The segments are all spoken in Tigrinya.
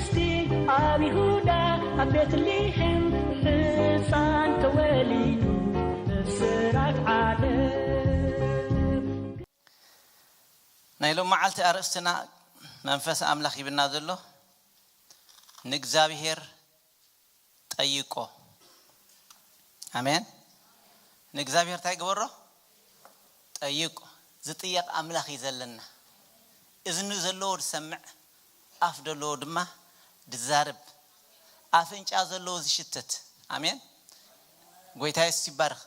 እስቲ ኣብ ይሁዳ ኣብ ቤትልሔም ሕፃን ተወሊዱ ብስራት ዓለም። ናይ ሎም መዓልቲ ኣርእስትና መንፈስ ኣምላኽ ይብና ዘሎ ንእግዚኣብሔር ጠይቆ። ኣሜን። ንእግዚኣብሔር እንታይ ግበሮ? ጠይቆ። ዝጥየቕ ኣምላኽ እዩ ዘለና። እዝኒ ዘለዎ ዝሰምዕ፣ ኣፍ ዘለዎ ድማ ዝዛረብ፣ ኣፍንጫ ዘለዎ ዝሽትት። ኣሜን። ጎይታ የሱስ ይባረኽ።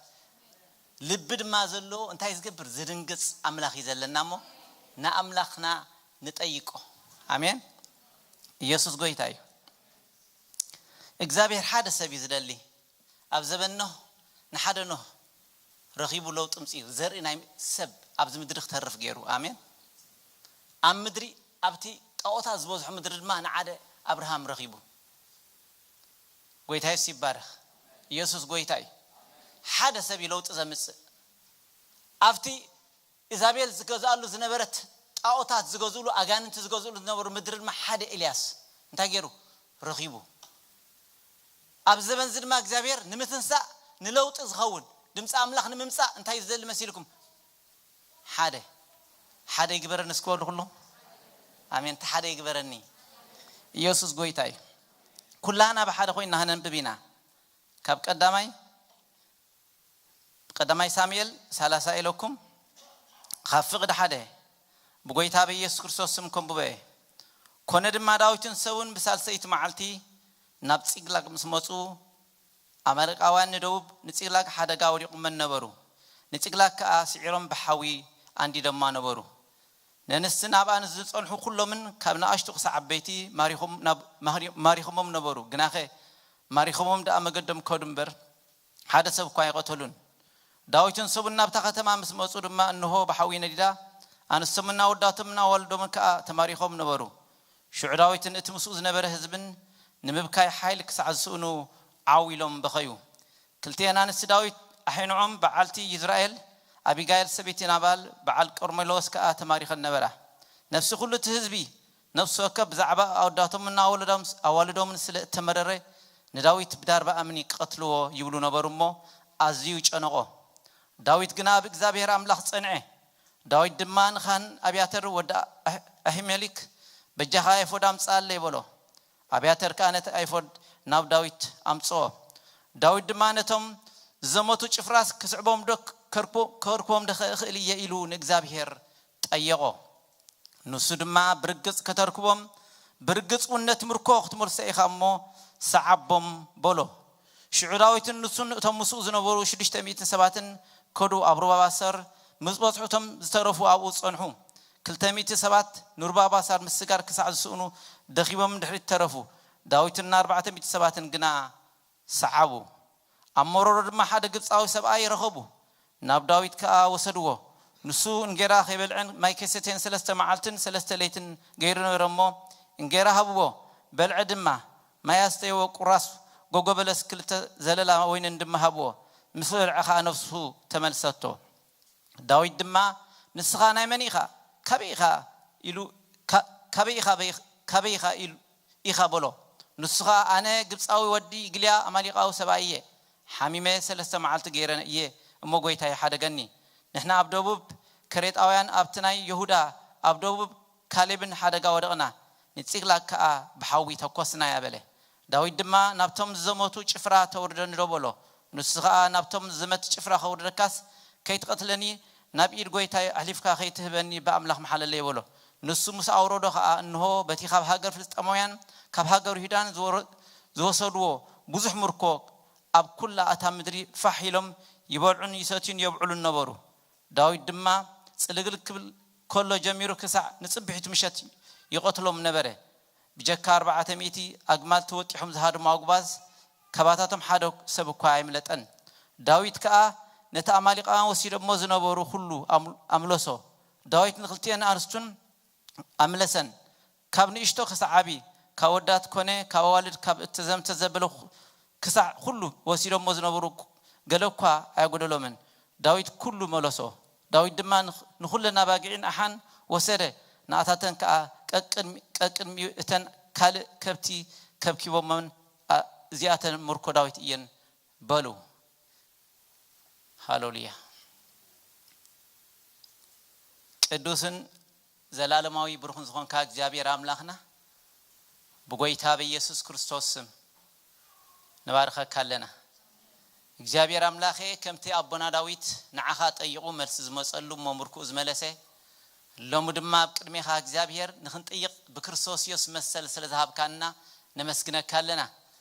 ልቢ ድማ ዘለዎ እንታይ ዝገብር? ዝድንግጽ ኣምላኽ እዩ ዘለና እሞ ንኣምላኽና ንጠይቆ። ኣሜን። ኢየሱስ ጎይታ እዩ። እግዚኣብሔር ሓደ ሰብ እዩ ዝደሊ። ኣብ ዘበን ኖህ ንሓደ ኖህ ረኺቡ ለውጢ ምጽኡ ዘርኢ ናይ ሰብ ኣብዚ ምድሪ ክተርፍ ገይሩ። ኣሜን። ኣብ ምድሪ ኣብቲ ጣዖታት ዝበዝሖ ምድሪ ድማ ንዓደ ኣብርሃም ረኺቡ። ጎይታ የሱስ ይባረኽ። ኢየሱስ ጎይታ እዩ። ሓደ ሰብ እዩ ለውጢ ዘምጽእ። ኣብቲ ኢዛቤል ዝገዝኣሉ ዝነበረት ጣዖታት ዝገዝእሉ ኣጋንንቲ ዝገዝእሉ ዝነበሩ ምድሪ ድማ ሓደ ኤልያስ እንታይ ገይሩ ረኺቡ። ኣብ ዘበንዚ ድማ እግዚኣብሔር ንምትንሳእ ንለውጢ ዝኸውን ድምፂ ኣምላኽ ንምምፃእ እንታይ ዝደሊ መሲልኩም? ሓደ ሓደ ይግበረኒ እስኪ በሉ ኩሎም። ኣሜን። እቲ ሓደ ይግበረኒ። ኢየሱስ ጎይታ እዩ። ኩላህና ብሓደ ኮይና ክነንብብ ኢና። ካብ ቀዳማይ ቀዳማይ ሳሙኤል ሰላሳ ኢለኩም ካብ ፍቕዲ ሓደ ብጎይታ ብኢየሱስ ክርስቶስ ስም ከንብቦ እየ። ኮነ ድማ ዳዊትን ሰቡን ብሳልሰይቲ መዓልቲ ናብ ጺቅላግ ምስ መጹ ኣማሌቃውያን ንደቡብ ንጺቅላግ ሓደጋ ወዲቑመን ነበሩ። ንጺቅላግ ከኣ ስዒሮም ብሓዊ ኣንዲዶማ ነበሩ። ነንስትን ኣብኣ ንዝጸንሑ ኩሎምን ካብ ንኣሽቱ ክሳዕ ዓበይቲ ማሪኾም ናብ ማሪኾሞም ነበሩ። ግናኸ ማሪኾሞም ደኣ መገዶም ከዱ እምበር ሓደ ሰብ እኳ ኣይቐተሉን። ዳዊትን ሰቡን ናብታ ከተማ ምስ መጹ ድማ እንሆ ብሓዊ ነዲዳ ኣንስቶምን ኣወዳቶምን ኣዋልዶምን ከኣ ተማሪኾም ነበሩ። ሽዑ ዳዊትን እቲ ምስኡ ዝነበረ ህዝብን ንምብካይ ሓይል ክሳዕ ዝስእኑ ዓው ኢሎም በኸዩ። ክልቲኤን ኣንስቲ ዳዊት ኣሒንዖም በዓልቲ ይዝራኤል ኣቢጋይል ሰበይቲ ናባል በዓል ቀርሜሎስ ከኣ ተማሪኸን ነበራ። ነፍሲ ኩሉ እቲ ህዝቢ ነፍሲ ወከፍ ብዛዕባ ኣወዳቶምን ኣዋልዶምን ስለ እተመረረ ንዳዊት ብዳርባ እምኒ ክቐትልዎ ይብሉ ነበሩ እሞ ኣዝዩ ጨነቖ። ዳዊት ግና ኣብ እግዚኣብሔር ኣምላኽ ጸንዐ። ዳዊት ድማ ንኻህን ኣብያተር ወዲ ኣሂሜሊክ በጃኻ ኤፎድ ኣምጽኣለይ በሎ። ኣብያተር ከኣ ነቲ ኤፎድ ናብ ዳዊት ኣምጽኦ። ዳዊት ድማ ነቶም ዝዘመቱ ጭፍራስ ክስዕቦም ዶ ከርክቦም ዶ እኽእል እየ ኢሉ ንእግዚኣብሔር ጠየቖ። ንሱ ድማ ብርግጽ ከተርክቦም ብርግጽ እውን ነቲ ምርኮ ክትመልሶ ኢኻ እሞ ሰዓቦም በሎ። ሽዑ ዳዊትን ንሱን እቶም ምስኡ ዝነበሩ ሽዱሽተ ሚእትን ሰባትን ከዱ ኣብ ሩባ ባሳር ምስ በጽሑ እቶም ዝተረፉ ኣብኡ ጸንሑ። ክልተ ሚእቲ ሰባት ንሩባ ባሳር ምስጋር ክሳዕ ዝስእኑ ደኺሞም ድሕሪት ተረፉ። ዳዊትን ኣርባዕተ ሚእቲ ሰባትን ግና ሰዓቡ። ኣብ መሮሮ ድማ ሓደ ግብጻዊ ሰብኣይ ረኸቡ። ናብ ዳዊት ከኣ ወሰድዎ። ንሱ እንጌራ ከይበልዐን ማይ ከይሰተየን ሰለስተ መዓልትን ሰለስተ ለይትን ገይሩ ነበረ እሞ እንጌራ ሃብዎ፣ በልዐ ድማ። ማይ ኣስተየዎ፣ ቁራስ ጎጎ በለስ ክልተ ዘለላ ወይንን ድማ ሃብዎ። ምስ በልዐ ኸኣ ነፍሱ ተመልሰቶ። ዳዊት ድማ ንስኻ ናይ መን ኢኻ? ካበይ ኢኻ ኢሉ ካበይ ኢኻ ኢኻ በሎ። ንሱ ኸኣ ኣነ ግብጻዊ ወዲ ግልያ ኣማሊቃዊ ሰብኣይ እየ። ሓሚመ ሰለስተ መዓልቲ ገይረ እየ እሞ ጎይታይ ሓደገኒ። ንሕና ኣብ ደቡብ ከሬጣውያን ኣብቲ ናይ የሁዳ ኣብ ደቡብ ካሌብን ሓደጋ ወደቕና፣ ንጺቅላግ ከኣ ብሓዊ ተኮስናያ በለ። ዳዊት ድማ ናብቶም ዝዘመቱ ጭፍራ ተውርደኒ ዶ በሎ። ንሱ ኸኣ ናብቶም ዝዘመት ጭፍራ ከውርደካስ ከይትቐትለኒ ናብ ኢድ ጎይታይ ኣሕሊፍካ ከይትህበኒ ብኣምላኽ ምሓለለይ በሎ። ንሱ ምስ ኣውረዶ ኸኣ እንሆ በቲ ካብ ሃገር ፍልስጥኤማውያን ካብ ሃገር ይሁዳን ዝወሰድዎ ብዙሕ ምርኮ ኣብ ኩላ እታ ምድሪ ፋሕ ኢሎም ይበልዑን ይሰትዩን የብዕሉን ነበሩ። ዳዊት ድማ ጽልግልግ ክብል ከሎ ጀሚሩ ክሳዕ ንጽብሒቱ ምሸት ይቐትሎም ነበረ። ብጀካ ኣርባዕተ ሚእቲ ኣግማል ተወጢሖም ዝሃድሙ ኣጉባዝ ካባታቶም ሓደ ሰብ እኳ ኣይምለጠን። ዳዊት ከኣ ነቲ ኣማሊቃውያን ወሲዶሞ ዝነበሩ ኩሉ ኣምለሶ። ዳዊት ንክልቲኤን ኣንስቱን ኣምለሰን። ካብ ንእሽቶ ክሳዕ ዓቢ፣ ካብ ወዳት ኮነ ካብ ኣዋልድ፣ ካብ እተዘምተ ዘበለ ክሳዕ ኩሉ ወሲዶሞ ዝነበሩ ገለ እኳ ኣያጎደሎምን። ዳዊት ኩሉ መለሶ። ዳዊት ድማ ንኹለን ኣባጊዕን ኣሓን ወሰደ፣ ንኣታተን ከኣ ቀቅድሚኡ እተን ካልእ ከብቲ ከብኪቦሞን፣ ኣ-፣ እዚኣተን ምርኮ ዳዊት እየን በሉ። ሃሌሉያ። ቅዱስን ዘላለማዊ ብሩኽን ዝኾንካ እግዚኣብሔር ኣምላኽና፣ ብጎይታ በኢየሱስ ክርስቶስ ስም ንባርኸካ ኣለና። እግዚኣብሔር ኣምላኸ፣ ከምቲ ኣቦና ዳዊት ንዓኻ ጠይቑ መልሲ ዝመጸሉ እሞ ምርኩኡ ዝመለሰ፣ ሎሚ ድማ ኣብ ቅድሜኻ እግዚኣብሔር ንኽንጥይቕ ብክርስቶስ ኢየሱስ መሰል ስለ ዝሃብካና ነመስግነካ ኣለና።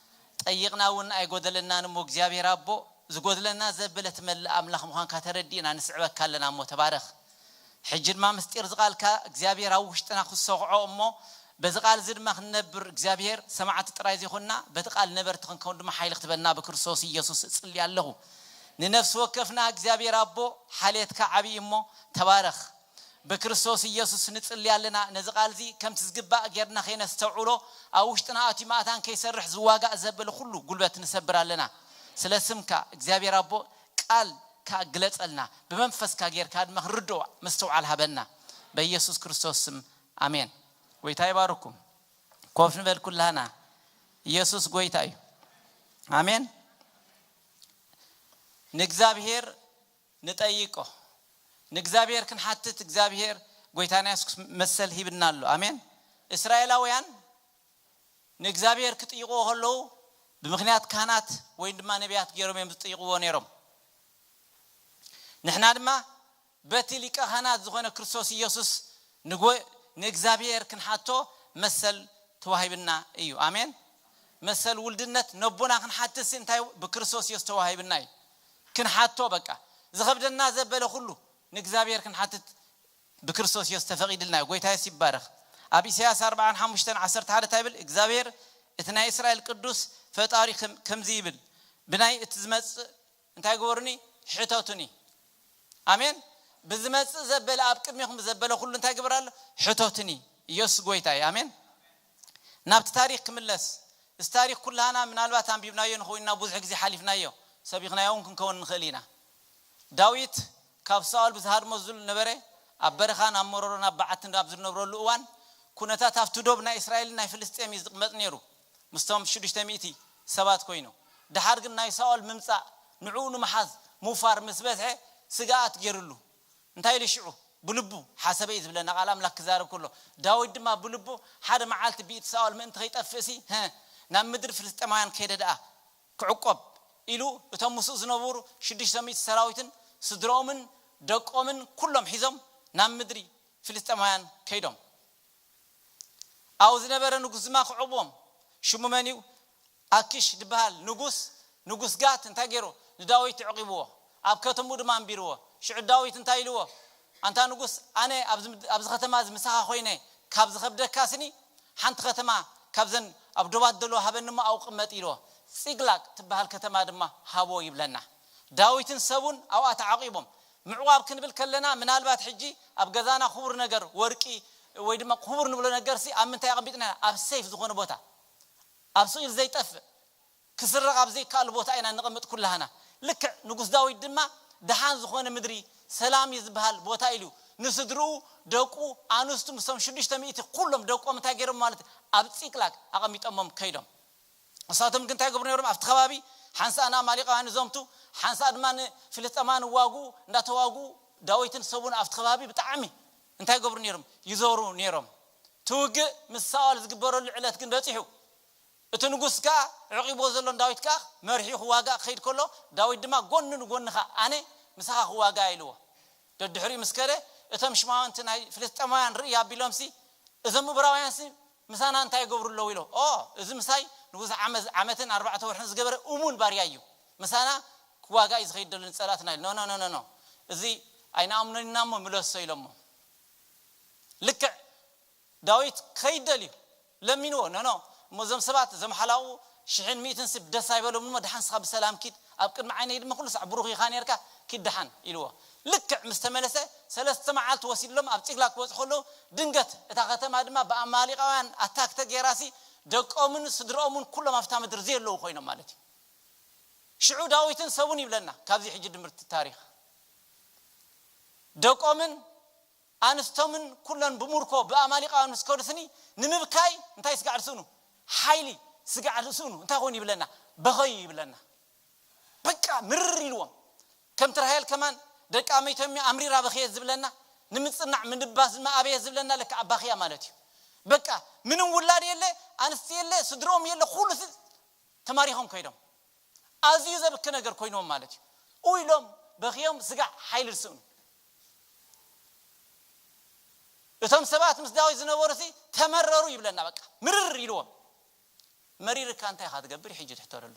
ጠይቕና እውን ኣይጎደለናን እሞ እግዚኣብሔር ኣቦ፣ ዝጎድለና ዘበለ ትመልእ ኣምላኽ ምዃንካ ተረዲእና ንስዕበካ ኣለና እሞ ተባረኽ። ሕጂ ድማ ምስጢር ዝቓልካ እግዚኣብሔር ኣብ ውሽጥና ክሰኹዖ እሞ በዚ ቃል እዚ ድማ ክንነብር እግዚኣብሔር ሰማዕቲ ጥራይ ዘይኮንና በቲ ቃል ነበርቲ ክንከውን ድማ ሓይሊ ክትበና ብክርስቶስ ኢየሱስ እጽሊ ኣለኹ። ንነፍሲ ወከፍና እግዚኣብሔር ኣቦ ሓልየትካ ዓብዪ እሞ ተባረኽ። ብክርስቶስ ኢየሱስ ንጽሊ ኣለና። ነዚ ቃል እዚ ከምቲ ዝግባእ ጌርና ከይነስተውዕሎ ኣብ ውሽጥና ኣትዩ ማእታን ከይሰርሕ ዝዋጋእ ዘበለ ኩሉ ጉልበት ንሰብር ኣለና። ስለ ስምካ እግዚኣብሔር ኣቦ ቃል ከኣ ግለጸልና፣ ብመንፈስካ ጌርካ ድማ ክንርድኦ ምስትውዓል ሃበና። በኢየሱስ ክርስቶስ ስም ኣሜን። ጎይታ ይባርኩም። ኮፍ ንበል ኩላህና። ኢየሱስ ጎይታ እዩ። ኣሜን። ንእግዚኣብሔር ንጠይቆ። ንእግዚኣብሔር ክንሓትት እግዚኣብሔር ጎይታና የሱስ መሰል ሂብና ኣሎ። ኣሜን። እስራኤላውያን ንእግዚኣብሔር ክጥይቕዎ ከለዉ ብምኽንያት ካህናት ወይ ድማ ነቢያት ገይሮም እዮም ዝጥይቕዎ ነይሮም። ንሕና ድማ በቲ ሊቀ ካህናት ዝኾነ ክርስቶስ ኢየሱስ ንጎ-፣ ንእግዚኣብሔር ክንሓቶ መሰል ተዋሂብና እዩ። ኣሜን። መሰል ውልድነት ነቦና ክንሓትሲ እንታይ ብክርስቶስ ኢየሱስ ተዋሂብና እዩ። ክንሓቶ በቃ ዝኸብደና ዘበለ ኩሉ ንእግዚኣብሔር ክንሓትት ብክርስቶስ ኢየሱስ ተፈቒድልና እዩ። ጎይታ የሱስ ይባረኽ። ኣብ ኢሳያስ ኣርባዓን ሓሙሽተን ዓሰርተ ሓደ እንታይ ይብል? እግዚኣብሔር እቲ ናይ እስራኤል ቅዱስ ፈጣሪ ከም-፣ ከምዚ ይብል፣ ብናይ እቲ ዝመጽእ እንታይ ግበሩኒ? ሕተቱኒ። ኣሜን። ብዝመጽእ ዘበለ ኣብ ቅድሜኹም ዘበለ ኩሉ እንታይ ግበር ኣሎ? ሕተቱኒ። ኢየሱስ ጎይታ እዩ። ኣሜን። ናብቲ ታሪኽ ክምለስ። እዚ ታሪኽ ኩላህና ምናልባት ኣንቢብናዮ ንኸውን ኢና፣ ብዙሕ ግዜ ሓሊፍናዮ፣ ሰቢኽናዮ እውን ክንከውን ንኽእል ኢና። ዳዊት ካብ ሳኦል ብዝሃድሞ ዝብል ነበረ፣ ኣብ በረኻን ኣብ መሮሮን ኣብ በዓትን ኣብ ዝነብረሉ እዋን ኩነታት ኣብቲ ዶብ ናይ እስራኤልን ናይ ፍልስጤም እዩ ዝቕመጥ ነይሩ፣ ምስቶም ሽዱሽተ ሚእቲ ሰባት ኮይኑ። ደሓር ግን ናይ ሳኦል ምምጻእ ንዕኡ ንምሓዝ ምውፋር ምስ በዝሐ ስግኣት ገይሩሉ። እንታይ ኢሉ ሽዑ? ብልቡ ሓሰበ እዩ ዝብለና ቃል ኣምላኽ ክዛረብ ከሎ። ዳዊት ድማ ብልቡ ሓደ መዓልቲ ብኢድ ሳኦል ምእንቲ ከይጠፍእሲ፣ "ሀ፣ ናብ ምድሪ ፍልስጤማውያን ከይደ ደኣ ክዕቆብ" ኢሉ እቶም ምስኡ ዝነበሩ ሽዱሽተ ሚእቲ ሰራዊትን ስድርኦምን ደቆምን ኩሎም ሒዞም ናብ ምድሪ ፍልስጤማውያን ከይዶም። ኣብኡ ዝነበረ ንጉስ ድማ ክዕቕቦም። ሽሙ መን እዩ? ኣኪሽ ዝበሃል ንጉስ፣ ንጉስ ጋት እንታይ ገይሩ? ንዳዊት ኣዕቒብዎ፣ ኣብ ከተምኡ ድማ ኣንቢርዎ። ሽዑ ዳዊት እንታይ ኢልዎ? "ኣንታ ንጉስ፣ ኣነ ኣብዚ ምድ-፣ ኣብዚ ከተማ እዚ ምሳኻ ኮይነ ካብ ዝኸብደካ ስኒ፣ ሓንቲ ከተማ ካብዘን ኣብ ዶባት ዘለዋ ሃበኒ እሞ ኣብኡ ቅመጥ" ኢልዎ። ጺግላግ ትበሃል ከተማ ድማ ሃቦ ይብለና። ዳዊትን ሰቡን ኣብኣ ተዓቒቦም። ምዕቋብ ክንብል ከለና ምናልባት ሕጂ ኣብ ገዛና ክቡር ነገር ወርቂ ወይ ድማ ክቡር ንብሎ ነገርሲ ኣብ ምንታይ ኣቐሚጥና? ኣብ ሴፍ ዝኾነ ቦታ፣ ኣብ ስቕ ኢሉ ዘይጠፍእ፣ ክስረቕ ኣብ ዘይከኣል ቦታ ኢና ነቐምጥ ኩላህና። ልክዕ ንጉስ ዳዊት ድማ ደሓን ዝኾነ ምድሪ ሰላም እዩ ዝበሃል ቦታ ኢሉ ንስድርኡ፣ ደቁ፣ ኣንስቱ ምስቶም ሽዱሽተ ሚእቲ ኩሎም ደቆም እንታይ ገይሮም ማለት ኣብ ጺቅላግ ኣቐሚጦሞም ከይዶም። ንሳቶም ግን እንታይ ይገብሩ ነይሮም? ኣብቲ ከባቢ ሓንሳእ ንኣማሌቃውያን ይዘምቱ፣ ሓንሳእ ድማ ንፍልስጤማውያን ይዋግኡ። እንዳተዋግኡ ዳዊትን ሰቡን ኣብቲ ከባቢ ብጣዕሚ እንታይ ይገብሩ ነይሮም? ይዞሩ ነይሮም። እቲ ውግእ ምስ ሳኦል ዝግበረሉ ዕለት ግን በጺሑ። እቲ ንጉስ ከኣ ዕቂብዎ ዘሎ ንዳዊት ከኣ መሪሑ ክዋጋእ ክኸይድ ከሎ፣ ዳዊት ድማ ጎኒ ንጎንኻ ኣነ ምሳኻ ክዋጋእ ኢልዎ። ደድሕሪኡ ምስ ከደ፣ እቶም ሽማውንቲ ናይ ፍልስጤማውያን ርእይ ኣቢሎምሲ፣ "እዞም እብራውያንሲ ምሳና እንታይ ይገብሩ ኣለዉ?" ኢሎም። "ኦ፣ እዚ ምሳይ ንብዙሕ ዓመ-፣ ዓመትን ኣርባዕተ ወርሕን ዝገበረ እሙን ባርያ እዩ። ምሳና ክዋጋእ እዩ ዝኸይድ ዘሎ ንጸላእትና" ኢሉ። "ኖ፣ ኖ፣ ኖ፣ ኖ፣ ኖ። እዚ ኣይንኣምኖን ኢና እሞ ምለሶ" ኢሎሞ። ልክዕ ዳዊት ክኸይድ ደልዩ ለሚንዎ። "ኖ፣ ኖ፣ እሞ እዞም ሰባት፣ እዞም ሓላቑ ሽሕን ሚእትን ስብ ደስ ኣይበሎም እሞ፣ ደሓን ንስኻ ብሰላም ኪድ፣ ኣብ ቅድሚ ዓይነይ ድማ ኩሉ ሳዕ ብሩኽ ኢኻ ነርካ፣ ኪድ ደሓን" ኢልዎ። ልክዕ ምስ ተመለሰ፣ ሰለስተ መዓልቲ ወሲድሎም ኣብ ጺግላግ ክበጽሑ ከለዉ፣ ድንገት እታ ከተማ ድማ ብኣማሌቃውያን ኣታክ ተገይራሲ፣ ደቆምን ስድርኦምን ኩሎም ኣብታ ምድሪ ዘየለዉ ኮይኖም ማለት እዩ። ሽዑ ዳዊትን ሰቡን ይብለና፣ ካብዚ ሕጂ ድምርቲ ታሪኽ። ደቆምን ኣንስቶምን ኩለን ብምርኮ ብኣማሊቃውያን ምስ ከዱ ስኒ ንምብካይ እንታይ ስጋዕ ርስእኑ? ሓይሊ ስጋዕ ርስእኑ እንታይ ኮይኑ ይብለና? በኸዩ ይብለና። በቃ ምርር ኢልዎም። ከምቲ ራሄል ከማን ደቂ ኣመይቶም ኣምሪራ በኸየት ዝብለና፣ ንምጽናዕ ምንባስ ምኣበየት ዝብለና ለካ ኣባኽያ ማለት እዩ። በቃ ምንም ውላድ የለ፣ ኣንስቲ የለ፣ ስድሮም የለ፣ ኩሉ ሲ ተማሪኾም ከይዶም። ኣዝዩ ዘብኪ ነገር ኮይኖም ማለት እዩ። ኡ ኢሎም በኽዮም ስጋዕ ሓይሊ ዝስእኑ። እቶም ሰባት ምስ ዳዊት ዝነበሩ ሲ ተመረሩ ይብለና። በቃ ምርር ኢልዎም። መሪርካ እንታይ ኢኻ ትገብር? ሕጂ ትሕተረሉ።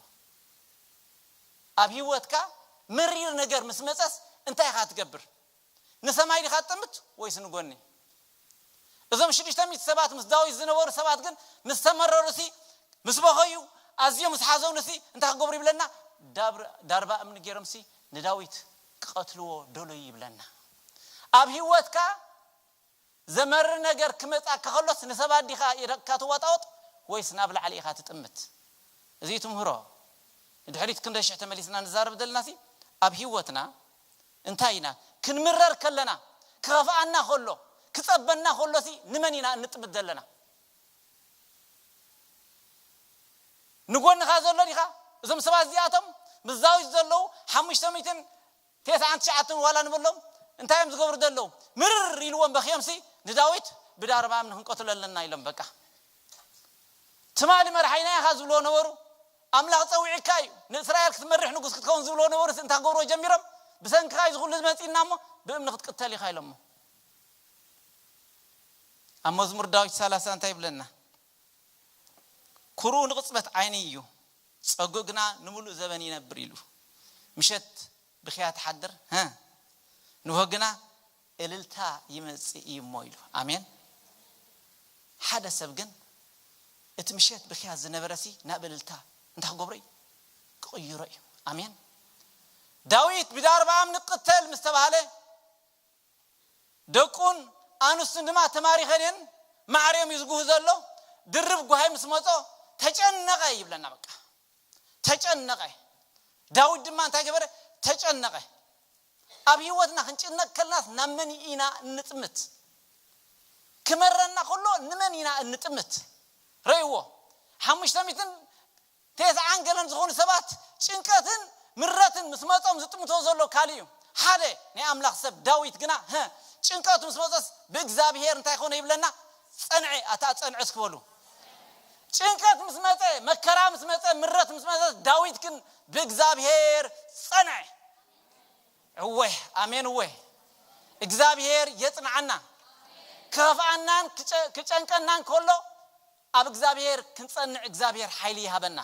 ኣብ ህይወትካ መሪር ነገር ምስ መጸስ እንታይ ኢኻ ትገብር? ንሰማይ ዲኻ ትጥምት ወይስ ንጎኒ? እዞም ሽዱሽተ ሚእቲ ሰባት ምስ ዳዊት ዝነበሩ ሰባት ግን ምስ ተመረሩ ሲ፣ ምስ በኸዩ፣ ኣዝዮም ምስ ሓዘኑ ሲ እንታይ ክገብሩ ይብለና? ዳብር-፣ ዳርባ እምኒ ገይሮም ሲ ንዳዊት ክቐትልዎ ደለዩ ይብለና። ኣብ ህይወትካ ዘመሪ ነገር ክመጻካ ከሎስ ንሰባት ዲኻ ኢኻ ትዋጣወጥ ወይስ ናብ ላዕሊ ኢኻ ትጥምት? እዚ ትምህሮ ንድሕሪት ክንደ ሽሕ ተመሊስና ንዛረብ ዘለና ሲ፣ ኣብ ህይወትና እንታይ ኢና ክንምረር ከለና፣ ክኸፍኣና ከሎ፣ ክጸበና ከሎ ሲ ንመን ኢና እንጥምት ዘለና? ንጎንኻ ዘሎ ዲኻ? እዞም ሰባት እዚኣቶም ምስ ዳዊት ዘለዉ ሓሙሽተ ሚእትን ተስዓን ትሽዓተን ዋላ ንበሎም እንታይ እዮም ዝገብሩ ዘለዉ? ምርር ኢልዎም በኽዮም ሲ ንዳዊት ብዳርባ እምኒ ክንቀትሎ ኣለና ኢሎም። በቃ ትማሊ መርሓይና ኢኻ ዝብልዎ ነበሩ። ኣምላኽ ጸዊዕካ እዩ፣ ንእስራኤል ክትመርሕ ንጉስ ክትከውን ዝብልዎ ነበሩ ሲ እንታይ ክገብርዎ ጀሚሮም? ብሰንክኻ እዩ ዝኹሉ ዝመጺእና እሞ ብእምኒ ክትቅተል ኢኻ ኢሎሞ። ኣብ መዝሙር ዳዊት ሰላሳ እንታይ ይብለና? ኩርኡ ንቕጽበት ዓይኒ እዩ፣ ጸጉኡ ግና ንምሉእ ዘበን ይነብር ኢሉ። ምሸት ብኽያ ትሓድር፣ ሀ፣ ንሆ ግና እልልታ ይመጽእ እዩ እሞ ኢሉ። ኣሜን። ሓደ ሰብ ግን እቲ ምሸት ብኽያ ዝነበረ ሲ ናብ እልልታ እንታይ ክገብሮ እዩ? ክቕይሮ እዩ። ኣሜን። ዳዊት ብዳርባ እምኒ ቅተል ምስ ተባህለ ደቁን ኣንስቱን ድማ ተማሪኸን እየን፣ ማዕረ እዮም እዩ ዝጉህ ዘሎ። ድርብ ጓሂ ምስ መጾ ተጨነቐ ይብለና። በቃ ተጨነቐ። ዳዊት ድማ እንታይ ገበረ? ተጨነቐ። ኣብ ህይወትና ክንጭነቕ ከለናስ ናብ መን ኢና እንጥምት? ክመረና ከሎ ንመን ኢና እንጥምት? ረእይዎ። ሓሙሽተ ሚእትን ተስዓን ገለን ዝኾኑ ሰባት ጭንቀትን ምረትን ምስ መጾም ዝጥምቶ ዘሎ ካልእ እዩ። ሓደ ናይ ኣምላኽ ሰብ ዳዊት ግና፣ ሀ፣ ጭንቀቱ ምስ መጾስ ብእግዚኣብሔር እንታይ ኮነ ይብለና? ጸንዐ። ኣታ ጸንዐ እስኪ በሉ። ጭንቀት ምስ መጸ፣ መከራ ምስ መጸ፣ ምረት ምስ መጸ፣ ዳዊት ግን ብእግዚኣብሔር ጸንዐ። እወ፣ ኣሜን፣ እወ። እግዚኣብሔር የጽንዓና። ክኸፍኣናን ክጨ-፣ ክጨንቀናን ከሎ ኣብ እግዚኣብሔር ክንጸንዕ እግዚኣብሔር ሓይሊ ይሃበና።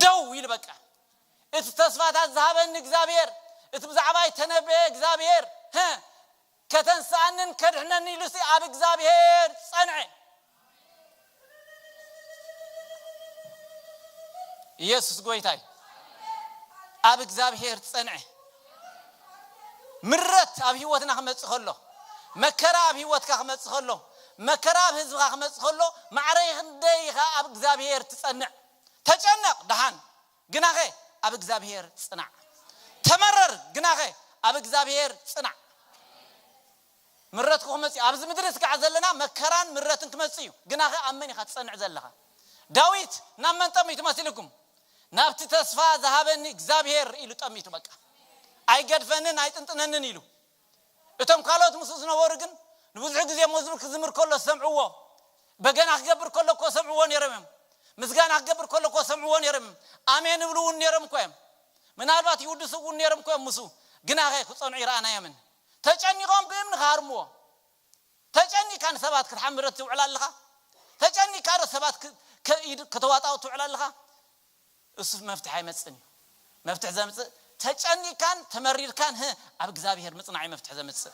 ደው ኢሉ በቃ፣ እቲ ተስፋታት ዝሃበኒ እግዚኣብሔር፣ እቲ ብዛዕባይ ተነበየ እግዚኣብሔር፣ ሀ፣ ከተንስኣንን ከድሕነኒ ኢሉሲ ኣብ እግዚኣብሔር ጸንዐ። ኢየሱስ ጎይታ እዩ። ኣብ እግዚኣብሔር ጸንዐ። ምረት ኣብ ህይወትና ክመጽእ ከሎ፣ መከራ ኣብ ህይወትካ ክመጽእ ከሎ፣ መከራ ኣብ ህዝብኻ ክመጽእ ከሎ፣ ማዕረ ክንደይ ኢኻ ኣብ እግዚኣብሔር ትጸንዕ? ተጨነቕ ደሓን፣ ግናኸ ኣብ እግዚኣብሔር ጽናዕ። ተመረር፣ ግናኸ ኣብ እግዚኣብሔር ጽናዕ። ምረት ክመጽእ እዩ። ኣብዚ ምድሪ ስጋዕ ዘለና መከራን ምረትን ክመጽእ እዩ። ግናኸ ኣብ መን ኢኻ ትጸንዕ ዘለኻ? ዳዊት ናብ መን ጠሚቱ መሲልኩም? ናብቲ ተስፋ ዝሃበኒ እግዚኣብሔር ኢሉ ጠሚቱ። በቃ ኣይገድፈንን ኣይጥንጥነንን ኢሉ። እቶም ካልኦት ምስኡ ዝነበሩ ግን ንብዙሕ ግዜ መዝሙር ክዝምር ከሎ ዝሰምዕዎ፣ በገና ክገብር ከሎ እኮ ሰምዕዎ ነይሮም እዮም። ምስጋና ክገብር ከሎ እኮ ሰምዕዎ ነይሮም እዮም። ኣሜን ይብሉ እውን ነይሮም እኮ እዮም። ምናልባት ይውድሱ እውን ነይሮም እኮ እዮም ምስኡ። ግናኸ ክጸንዑ ይረኣናዮምን። ተጨኒቖም ብእምኒ ክሃርምዎ። ተጨኒካ ንሰባት ክትሓምረት ትውዕል ኣለኻ? ተጨኒካ ዶ ሰባት ክ-፣ ከ-፣ ኢድ-፣ ከተዋጣው ትውዕል ኣለኻ? እሱ መፍትሒ ኣይመጽእን እዩ። መፍትሒ ዘምጽእ ተጨኒካን ተመሪርካን፣ ህ፣ ኣብ እግዚኣብሔር ምጽናዕ እዩ መፍትሒ ዘምጽእ።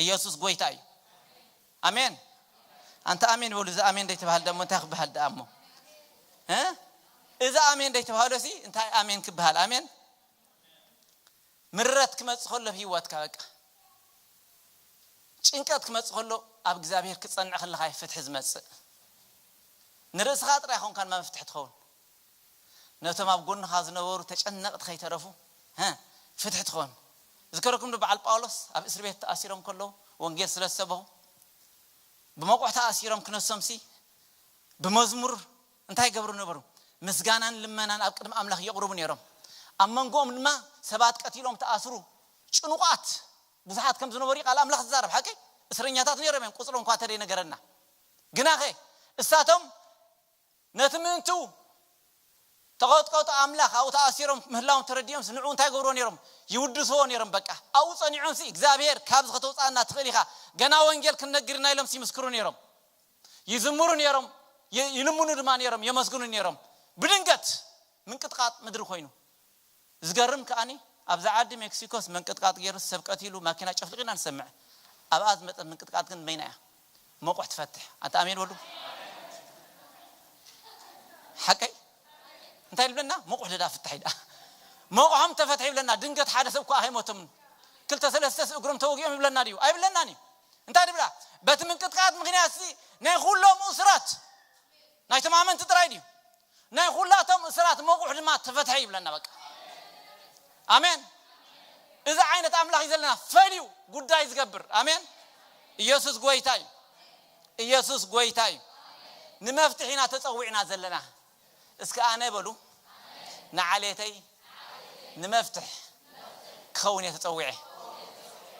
ኢየሱስ ጎይታ እዩ። ኣሜን። ኣንተ ኣሜን በሉ። እዚ ኣሜን ደይተባሃል ደሞ እንታይ ክበሃል ደኣ እሞ? እ? እዚ ኣሜን ደይተባሃሎ ሲ እንታይ ኣሜን ክበሃል? ኣሜን። ምረት ክመጽእ ከሎ ኣብ ህይወትካ በቃ ጭንቀት ክመጽእ ከሎ ኣብ እግዚኣብሔር ክጸንዕ ከለኻ እዩ ፍትሒ ዝመጽእ። ንርእስኻ ጥራይ ኣይኮንካን መፍትሒ ትኸውን። ነቶም ኣብ ጎንኻ ዝነበሩ ተጨነቕቲ ከይተረፉ፣ ሀ፣ ፍትሒ ትኾን። ዝከረኩም ዶ በዓል ጳውሎስ ኣብ እስር ቤት ተኣሲሮም ከለዉ ወንጌል ስለ ዝሰበኹ፣ ብመቑሕ ተኣሲሮም ክነሶምሲ፣ ብመዝሙር እንታይ ይገብሩ ነበሩ? ምስጋናን ልመናን ኣብ ቅድሚ ኣምላኽ የቕርቡ ነይሮም። ኣብ መንጎኦም ድማ ሰባት ቀቲሎም ተኣስሩ፣ ጭኑቓት ብዙሓት ከም ዝነበሩ እዩ ቃል ኣምላኽ ዝዛረብ። ሓቂ እስረኛታት ነይሮም እዮም፣ ቁጽሮም እኳ ተደይነገረና። ግናኸ እሳቶም ነቲ ምእንቱ ተቐጥቀጡ ኣምላኽ ኣብኡ ተኣሲሮም ምህላዎም ተረዲኦምስ ንዕኡ እንታይ ገብርዎ ነይሮም? ይውድስዎ ነይሮም። በቃ ኣብኡ ጸኒዖምሲ እግዚኣብሔር ካብዚ ከተውፅኣና ትኽእል ኢኻ፣ ገና ወንጌል ክንነግር ኢና ኢሎምስ ይምስክሩ ነይሮም። ይዝምሩ ነይሮም፣ ይ- ይልምኑ ድማ ነይሮም፣ የመስግኑ ነይሮም። ብድንገት ምንቅጥቃጥ ምድሪ ኮይኑ ዝገርም ከኣኒ ኣብዛ ዓዲ ሜክሲኮስ ምንቅጥቃጥ ገይሩ ሰብ ቀቲሉ ማኪና ጨፍሊቑ ኢና ንሰምዕ። ኣብኣ ዝመፀት ምንቅጥቃጥ ግን መይና እያ? መቑሕ ትፈትሕ። ኣንታ ኣሜን በሉ። ሓቀይ እንታይ ይብለና? መቑሕ ደዳ ፍታሕ ይዳ መቑሖም ተፈትሐ ይብለና። ድንገት ሓደ ሰብ እኳ ኣይሞቶም። ክልተ ሰለስተ እግሮም ተወጊኦም ይብለና ድዩ? ኣይብለናን እዩ። እንታይ ድብላ? በቲ ምንቅጥቃጥ ምክንያት ሲ ናይ ኩሎም እስራት ናይቶም ኣመንቲ ጥራይ ድዩ? ናይ ኩላቶም እስራት መቑሕ ድማ ተፈትሐ ይብለና። በቃ ኣሜን። እዚ ዓይነት ኣምላኽ እዩ ዘለና፣ ፈልዩ ጉዳይ ዝገብር። ኣሜን። ኢየሱስ ጎይታ እዩ። ኢየሱስ ጎይታ እዩ። ንመፍትሕ ኢና ተጸዊዕና ዘለና። እስከ ኣነ በሉ፣ ንዓሌተይ ንመፍትሕ ክኸውን እየ ተጸዊዐ።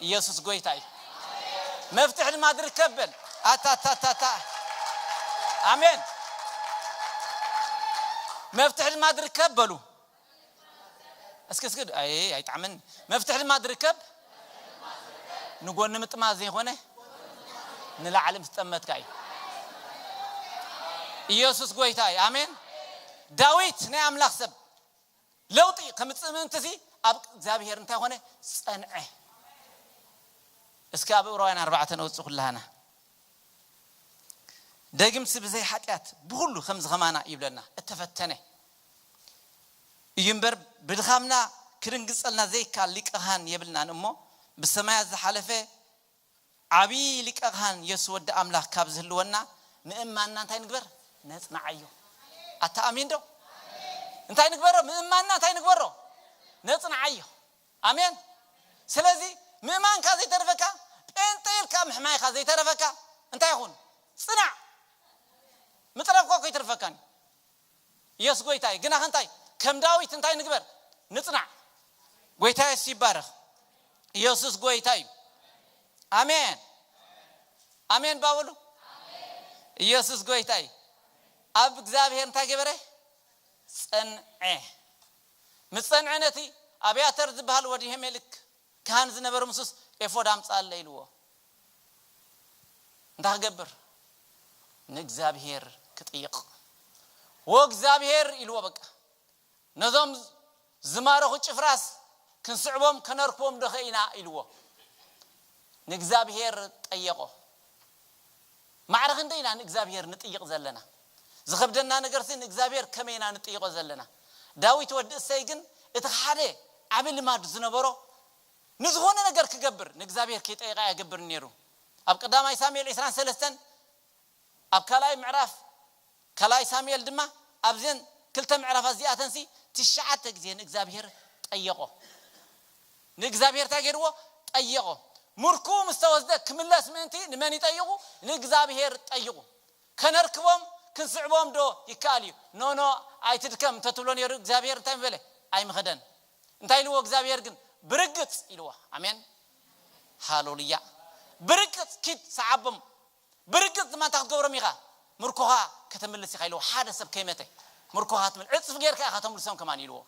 ኢየሱስ ጎይታ እዩ። መፍትሕ ድማ ዝርከብ በል። ኣታታታታ። ኣሜን። መፍትሕ ድማ ዝርከብ በሉ። እስኪ እስኪ፣ ኣይ ኣይጣዕምን። መፍትሕ ድማ ዝርከብ ንጎኒ ምጥማዝ ዘይኮነ ንላዕሊ ምስ ጠመትካ እዩ። ኢየሱስ ጎይታ እዩ። ኣሜን። ዳዊት ናይ ኣምላኽ ሰብ ለውጢ ከምፅእ ምእንቲ ሲ ኣብ እግዚኣብሔር እንታይ ኮነ? ጸንዐ። እስኪ ኣብ ዕብራውያን ኣርባዕተ ነውፅእ ኩላህና። ደግምሲ ብዘይ ሓጢኣት ብኹሉ ከምዚ ከማና ይብለና፣ እተፈተነ እዩ እምበር ብድኻምና ክድንግጸልና ዘይከኣል ሊቀ ካህን የብልናን እሞ ብሰማያት ዝሓለፈ ዓብዪ ሊቀ ካህን የሱስ ወዲ ኣምላኽ ካብ ዝህልወና ምእማንና እንታይ ንግበር? ነጽንዓዮ። ኣታ ኣሜን ዶ? እንታይ ንግበሮ? ምእማንና እንታይ ንግበሮ? ነጽንዓዮ። ኣሜን። ስለዚ ምእማንካ ዘይተርፈካ፣ ጴንጤ ኢልካ ምሕማይካ ዘይተረፈካ እንታይ ይኹን? ጽናዕ። ምጽራፍካ እኮ ይተርፈካን። ኢየሱስ ጎይታ እዩ። ግና እንታይ? ከም ዳዊት እንታይ ንግበር? ንጽናዕ። ጎይታ የሱስ ይባረኽ። ኢየሱስ ጎይታ እዩ። ኣሜን። ኣሜን ባበሉ። ኢየሱስ ጎይታ እዩ። ኣብ እግዚኣብሔር እንታይ ገበረ? ጸንዐ። ምስ ጸንዐ ነቲ ኣብያተር ዝበሃል ወዲ ሄሜልክ ካህን ዝነበረ ምሱስ ኤፎድ ኣምጻለ ኢልዎ። እንታይ ክገብር? ንእግዚኣብሔር ክጥይቕ። ወእግዚኣብሔር ኢልዎ በቃ። ነዞም ዝማረኹ ጭፍራስ ክንስዕቦም ከነርክቦም ዶ ኸኢና ኢልዎ። ንእግዚኣብሔር ጠየቖ። ማዕረ ክንደይ ኢና ንእግዚኣብሔር ንጥይቕ ዘለና? ዝኸብደና ነገርሲ ንእግዚኣብሔር ከመይ ኢና ንጥይቖ ዘለና? ዳዊት ወዲ እሰይ ግን እቲ ሓደ ዓቢ ልማድ ዝነበሮ ንዝኾነ ነገር ክገብር ንእግዚኣብሔር ከይጠየቐ ኣይገብርን ነይሩ። ኣብ ቀዳማይ ሳሙኤል ዕስራን ሰለስተን ኣብ ካልኣይ ምዕራፍ ካልኣይ ሳሙኤል ድማ ኣብዘን ክልተ ምዕራፋት እዚኣተንሲ ትሽዓተ ግዜ ንእግዚኣብሔር ጠየቖ። ንእግዚኣብሔር እንታይ ገይርዎ? ጠየቖ። ምርኩ ምስ ተወስደ ክምለስ ምእንቲ ንመን ይጠይቑ? ንእግዚኣብሔር ጠይቑ። ከነርክቦም ክንስዕቦም ዶ ይከኣል እዩ? ኖ ኖ ኣይትድከም እንተትብሎ ነይሩ እግዚኣብሔር እንታይ ምበለ? ኣይምኸደን። እንታይ ኢልዎ እግዚኣብሔር ግን? ብርግጽ ኢልዎ። ኣሜን ሃሌሉያ። ብርግጽ ኪድ ሰዓቦም። ብርግጽ ድማ እንታይ ክትገብሮም ኢኻ? ምርኮኻ ከተምልስ ኢኻ ኢልዎ። ሓደ ሰብ ከይመተ ምርኮኻ ትምል ዕጽፍ ጌርካ ኢኻ ተምልሶም ከማን ኢልዎ።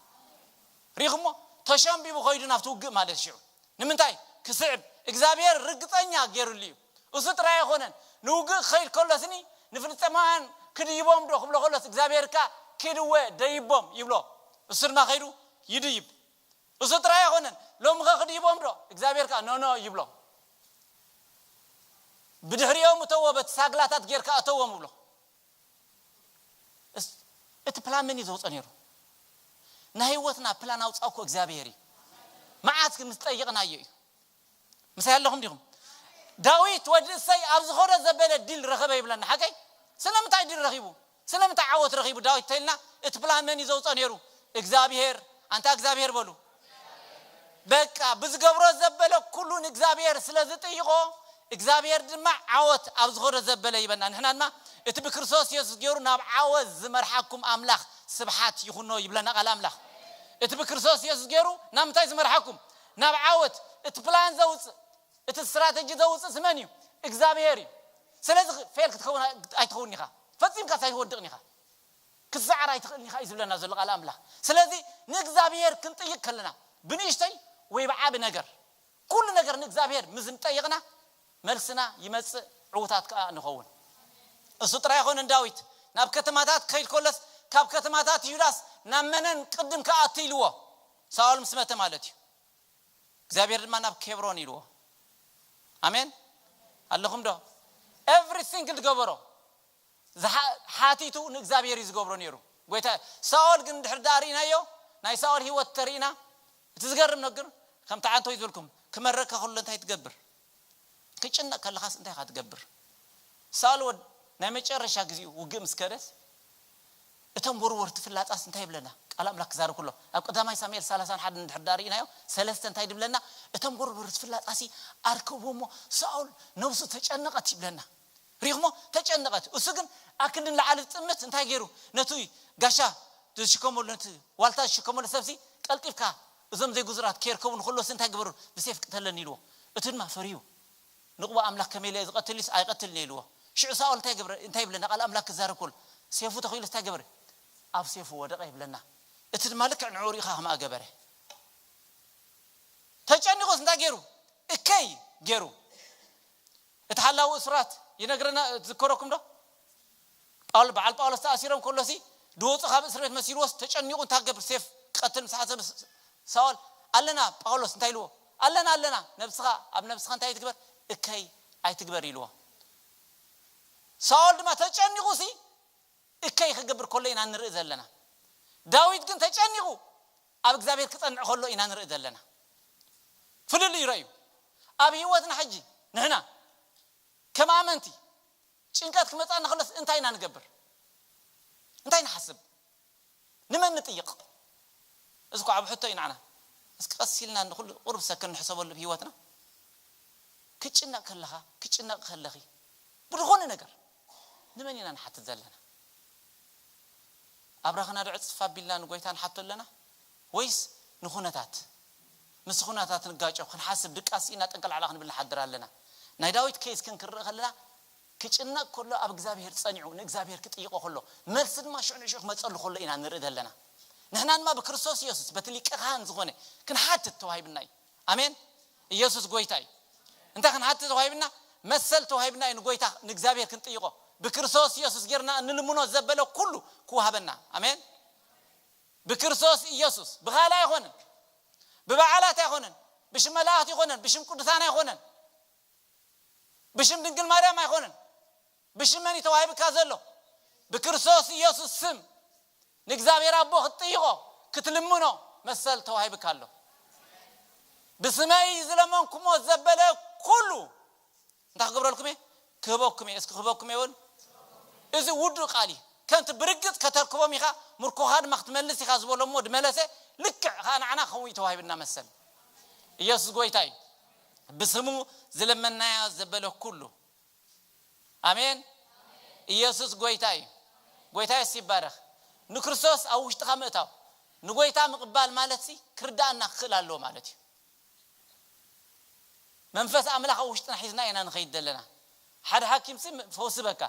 ሪኹሞ? ተሸምቢቡ ኸይዱ ናብቲ ውግእ ማለት ሽዑ ንምንታይ ክስዕብ እግዚኣብሔር ርግጸኛ ገይሩሉ እዩ። እሱ ጥራይ ኣይኮነን። ንውግእ ክኸይድ ከሎስኒ ንፍልስጤማውያን ክድይቦም ዶ ክብሎ ከሎስ እግዚኣብሔር ከኣ ኪድወ ደይቦም ይብሎ። እሱ ድማ ኸይዱ ይድይብ። እሱ ጥራይ ኣይኮነን። ሎምኸ ክድይቦም ዶ እግዚኣብሔር ከኣ ኖኖ ይብሎ። ብድሕሪኦም እተዎ በቲ ሳግላታት ጌርካ እተዎም ይብሎ። እስ- እቲ ፕላን መን እዩ ዘውፀ ነይሩ? ናይ ህይወትና ፕላን ኣውፃእ እኮ እግዚኣብሔር እዩ። መዓት ግን ምስ ጠየቕናዮ እዩ። ምሳይ ኣለኹም ዲኹም? ዳዊት ወዲ እሰይ ኣብ ዝኾነ ዘበለ ድል ረኸበ ይብለና ሓቀይ። ስለምንታይ ድል ረኺቡ? ስለምንታይ ዓወት ረኺቡ ዳዊት ተልና? እቲ ፕላን መን እዩ ዘውፀ ነይሩ? እግዚኣብሔር። ኣንታ እግዚኣብሔር በሉ። በቃ ብዝገብሮ ዘበለ ኩሉ ንእግዚኣብሔር ስለ ዝጥይቖ እግዚኣብሔር ድማ ዓወት ኣብ ዝኾነ ዘበለ ይበና። ንሕና ድማ እቲ ብክርስቶስ የሱስ ገይሩ ናብ ዓወት ዝመርሓኩም ኣምላኽ ስብሓት ይኹኖ ይብለና ቃል ኣምላኽ። እቲ ብክርስቶስ የሱስ ገይሩ ናብ ምንታይ ዝመርሓኩም? ናብ ዓወት። እቲ ፕላን ዘውፅእ፣ እቲ ስትራተጂ ዘውፅእ ስመን እዩ? እግዚኣብሔር እዩ። ስለዚ ፌል ክትከውን ኣይትኸውን ኢኻ፣ ፈፂምካ ኣይትወድቕን ኢኻ። ክትሰዓር ኣይትኽእልን ኢኻ እዩ ዝብለና ዘሎ ቃል ኣምላኽ። ስለዚ ንእግዚኣብሔር ክንጥይቅ ከለና ብንእሽተይ ወይ ብዓቢ ነገር፣ ኩሉ ነገር ንእግዚኣብሔር ምስ እንጠይቕና መልስና ይመጽእ፣ ዕውታት ከኣ ንኸውን። እሱ ጥራይ ኣይኮነን። ዳዊት ናብ ከተማታት ክኸይድ ከሎስ ካብ ከተማታት ይሁዳስ ናብ መነን ቅድም ክኣቱ ኢልዎ? ሳኦል ምስ መተ ማለት እዩ። እግዚኣብሔር ድማ ናብ ኬብሮን ኢልዎ። ኣሜን ኣለኹም ዶ? ኤቭሪቲንግ ዝገበሮ ዝሓ- ሓቲቱ ንእግዚኣብሔር እዩ ዝገብሮ ነይሩ። ጎይታ ሳኦል ግን ድሕር ዳኣ ርኢናዮ፣ ናይ ሳኦል ህይወት ተርኢና፣ እቲ ዝገርም ነገር ከምቲ ዓንተው ዝበልኩም ክመረካ ከሎ እንታይ ትገብር? ክጭነቅ ከለኻስ እንታይ ኢኻ ትገብር? ሳኦል ወድ ናይ መጨረሻ ግዜኡ ውግእ ምስ ከደስ እቶም ወርወርቲ ፍላጻስ እንታይ ይብለና? ቃል ኣምላኽ ክዛረብ ከሎ ኣብ ቀዳማይ ሳሙኤል ሰላሳን ሓደን እንድሕር ዳኣ ርኢናዮ፣ ሰለስተ እንታይ ድብለና? እቶም ወርወርቲ ፍላጻሲ ኣርከብዎ እሞ ሳኦል ነብሱ ተጨነቐት ይብለና። ሪኹሞ ተጨነቐት። እሱ ግን ኣክንዲ ንላዕሊ ዝጥምት እንታይ ገይሩ? ነቲ ጋሻ ዝሽከመሉ፣ ነቲ ዋልታ ዝሽከመሉ ሰብሲ ቀልጢፍካ እዞም ዘይጉዙራት ከየርከቡ ንክሎስ እንታይ ግበሩ? ብሴፍ ቅተለኒ ኢልዎ። እቲ ድማ ፈርዩ ንቕዋ ኣምላኽ ከመይ ኢለ ዝቐትል ኢሉስ ኣይቐትልን እየ ኢልዎ። ሽዑ ሳኦል እንታይ ገብረ? እንታይ ይብለና? ቃል ኣምላኽ ክዛረብ ከሎ ሴፉ ተኺሉስ እንታይ ገበረ? ኣብ ሴፉ ወደቐ ይብለና። እቲ ድማ ልክዕ ንዕኡ ሪኢኻ ከምኣ ገበረ። ተጨኒቑስ እንታይ ገይሩ? እከይ ገይሩ። እቲ ሓላዊ እሱራት ይነግረና፣ ዝከረኩም ዶ? ጳውሎ- በዓል ጳውሎስ ተኣሲሮም ከሎሲ ድወፁ ካብ እስር ቤት መሲልዎስ ተጨኒቑ እንታይ ክገብር? ሴፍ ክቐትል ምስ ሓሰበ ስ- ሳኦል ኣለና፣ ጳውሎስ እንታይ ኢልዎ? ኣለና ኣለና። ነብስኻ ኣብ ነብስኻ እንታይ ትግበር? እከይ ኣይትግበር ኢልዎ። ሳኦል ድማ ተጨኒቑሲ እከይ ክገብር ከሎ ኢና ንርኢ ዘለና። ዳዊት ግን ተጨኒቑ ኣብ እግዚኣብሔር ክጸንዕ ከሎ ኢና ንርኢ ዘለና። ፍልልይ ረእዩ። ኣብ ህይወትና ሕጂ ንሕና ከም ኣመንቲ ጭንቀት ክመጻና ከሎስ እንታይ ኢና ንገብር? እንታይ ንሓስብ? ንመን ንጥይቕ? እዚ እኮ ዓብ ሕቶ እዩ ንዓና። እስኪ ቀስ ኢልና ንኹሉ ቁሩብ ሰከን ንሕሰበሉ ብህይወትና። ክጭነቕ ከለኻ፣ ክጭነቕ ከለኺ ብዝኾነ ነገር ንመን ኢና ንሓትት ዘለና? ኣብራኽና ዶ ዕጽፍ ኣቢልና ንጎይታ ንሓቶ ኣለና? ወይስ ንኹነታት? ምስ ኹነታት ንጋጮ፣ ክንሓስብ ድቃስ ኢና ጠንቀላዕላ ክንብል ንሓድር ኣለና። ናይ ዳዊት ኬዝ ክንክርኢ ከለና ክጭነቕ ከሎ ኣብ እግዚኣብሔር ጸኒዑ ንእግዚኣብሔር ክጥይቆ ከሎ መልሲ ድማ ሽዑ ንሽዑ ክመጸሉ ከሎ ኢና ንርኢ ዘለና። ንሕና ድማ ብክርስቶስ ኢየሱስ በቲ ሊቀ ካህን ዝኾነ ክንሓትት ተዋሂብና እዩ። ኣሜን። ኢየሱስ ጎይታ እዩ። እንታይ ክንሓትት ተዋሂብና? መሰል ተዋሂብና እዩ ንጎይታ ንእግዚኣብሔር ክንጥይቆ። ብክርስቶስ ኢየሱስ ጌርና እንልምኖ ዘበለ ኩሉ ክወሃበና። ኣሜን። ብክርስቶስ ኢየሱስ ብኻልእ ኣይኮነን፣ ብበዓላት ኣይኮነን፣ ብሽም መላእኽቲ ኣይኮነን፣ ብሽም ቅዱሳን ኣይኮነን፣ ብሽም ድንግል ማርያም ኣይኮነን። ብሽም መን እዩ ተዋሂብካ ዘሎ? ብክርስቶስ ኢየሱስ ስም ንእግዚኣብሔር ኣቦ ክትጥይቖ ክትልምኖ መሰል ተዋሂብካ ኣሎ። ብስመይ ዝለመንኩሞ ዘበለ ኩሉ እንታይ ክገብረልኩም እየ? ክህበኩም እየ። እስኪ ክህበኩም እየ በሉ። እዚ ውዱእ ቃል እዩ። ከምቲ ብርግጽ ከተርክቦም ኢኻ፣ ምርኮኻ ድማ ክትመልስ ኢኻ ዝበሎ እሞ ድመለሰ፣ ልክዕ ኸኣ ንዓና ከምኡ እዩ ተዋሂብና መሰል። ኢየሱስ ጎይታ እዩ። ብስሙ ዝለመናዮ ዘበለ ኩሉ። ኣሜን። ኢየሱስ ጎይታ እዩ። ጎይታ የሱስ ይባረኽ። ንክርስቶስ ኣብ ውሽጥኻ ምእታው፣ ንጎይታ ምቕባል ማለትሲ ክርዳኣና ክኽእል ኣለዎ ማለት እዩ። መንፈስ ኣምላኽ ኣብ ውሽጥና ሒዝና ኢና ንኸይድ ዘለና። ሓደ ሓኪምሲ ፈውሲ በካ፣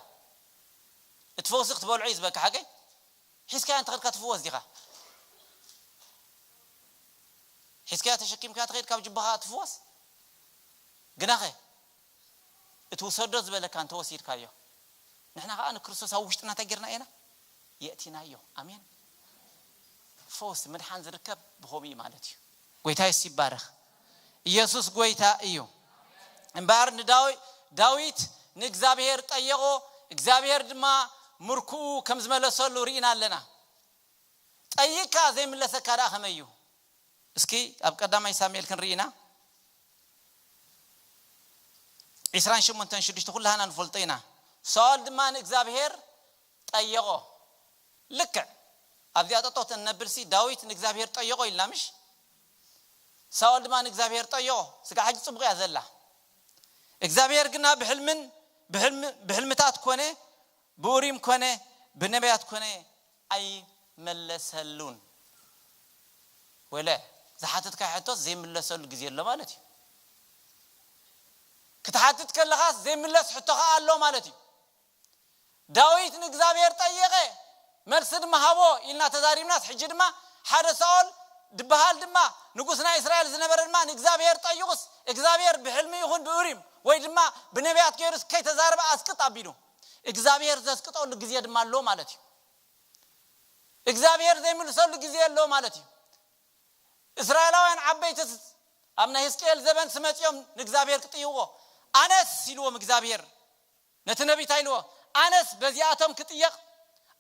እቲ ፈውሲ ክትበልዖ እዩ ዝበካ። ሓቀይ ሒዝካያ እንተኸድካ ትፍወስ ዲኻ? ሒዝካያ ተሸኪምካ ትኸይድ ካብ ጅባኻ ትፍወስ? ግናኸ እቲ ውሰዶ ዝበለካ እንተወሲድካዮ፣ ንሕና ኸዓ ንክርስቶስ ኣብ ውሽጥና እንታይ ጌርና ኢና? የእቲናዮ። ኣሜን። ፈውስ ምድሓን ዝርከብ ብኸምኡ እዩ ማለት እዩ። ጎይታ የሱስ ይባረኽ። ኢየሱስ ጎይታ እዩ። እምበኣር ንዳዊ- ዳዊት ንእግዚኣብሔር ጠየቖ፣ እግዚኣብሔር ድማ ምርኩኡ ከም ዝመለሰሉ ርኢና ኣለና። ጠይቅካ ዘይምለሰካ ደኣ ከመይ እዩ? እስኪ ኣብ ቀዳማይ ሳሙኤል ክንርኢ ኢና። ዕስራን ሸሞንተን ሽዱሽተ ኩላህና ንፈልጦ ኢና። ሳኦል ድማ ንእግዚኣብሔር ጠየቖ። ልክዕ ኣብዚኣ ጠጠው ተነብልሲ ዳዊት ንእግዚኣብሔር ጠየቖ ኢልና ምሽ? ሳኦል ድማ ንእግዚኣብሔር ጠየቖ። ስጋ ሕጂ ጽቡቕ እያ ዘላ። እግዚኣብሔር ግና ብሕልምን ብሕልም- ብሕልምታት ኮነ ብኡሪም ኮነ ብነቢያት ኮነ ኣይመለሰሉን። ወለ ዝሓተትካ ሕቶት ዘይምለሰሉ ግዜ ኣሎ ማለት እዩ። ክትሓትት ከለኻስ ዘይምለስ ሕቶ ኸዓ ኣሎ ማለት እዩ። ዳዊት ንእግዚኣብሔር ጠየቐ፣ መልሲ ድማ ሃቦ ኢልና ተዛሪብናስ፣ ሕጂ ድማ ሓደ ሳኦል ድበሃል ድማ ንጉስ ናይ እስራኤል ዝነበረ ድማ ንእግዚኣብሔር ጠይቑስ፣ እግዚኣብሔር ብሕልሚ ይኹን ብኡሪም ወይ ድማ ብነቢያት ገይሩስ ከይተዛረበ ኣስቅጥ ኣቢሉ እግዚኣብሔር ዘስቅጠሉ ግዜ ድማ ኣሎ ማለት እዩ። እግዚኣብሔር ዘይምልሰሉ ግዜ ኣሎ ማለት እዩ። እስራኤላውያን ዓበይትስ ኣብ ናይ ህዝቅኤል ዘበንስ መጺኦም ንእግዚኣብሔር ክጥይዎ፣ ኣነስ ኢልዎም እግዚኣብሔር ነቲ ነቢይ እንታይ ኢልዎ? ኣነስ በዚኣቶም ክጥየቕ፣